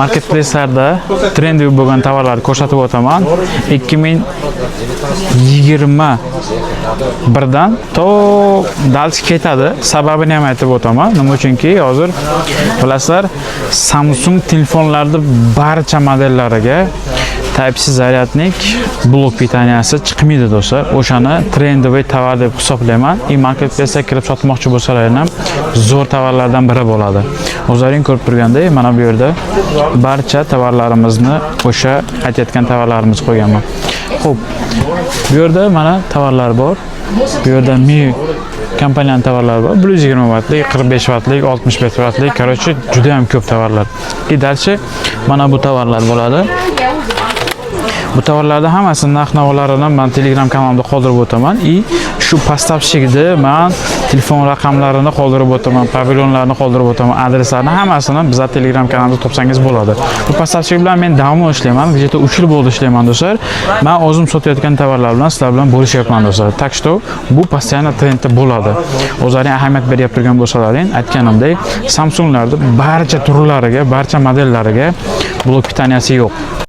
Marketplace'larda trendy bo'lgan tovarlarni ko'rsatib o'taman. 2021dan to дальше ketadi. Sababini ham aytib o'taman. Nima uchunki, hozir bilasizlar, Samsung telefonlarni barcha modellariga Type-C зарядник, блок питания si chiqmaydi, do'stlar. O'shani трендовый tovar deb hisoblayman. И marketplace'ga kirib sotmoqchi bo'lsalar ham, zo'r tovarlardan biri bo'ladi. O'zlaring ko'rib turgandek, mana bu yerda barcha tovarlarimizni, o'sha aytayotgan tovarlarimizni qo'yganman. Xo'p, bu yerda mana tovarlar bor. Bu yerda Mi kompaniyaning tovarlari bor. 120 vattlik, 45 vattlik, 65 vattlik, короче, juda ham ko'p tovarlar. И дальше mana bu tovarlar bo'ladi. Bu tovarlarni hammasini narx navolarini man Telegram kanalimda qoldirib o'taman и shu поставщик ni man telefon raqamlarini qoldirib o'taman, pavilyonlarni qoldirib o'taman, adreslarni hammasini bizlar Telegram kanalida topsangiz bo'ladi. Bu поставщик bilan men давно ishlayman, где-то 3 yil bo'ldi ishlayman, do'stlar. Men o'zim sotayotgan tovarlar bilan sizlar bilan bo'lishyapman, do'stlar. Так что bu постоянно trendda bo'ladi. O'zlaring ahamiyat beryap turgan bo'lsalaring, aytganimdek, Samsunglarni barcha turlariga, barcha modellariga блок питания si yo'q.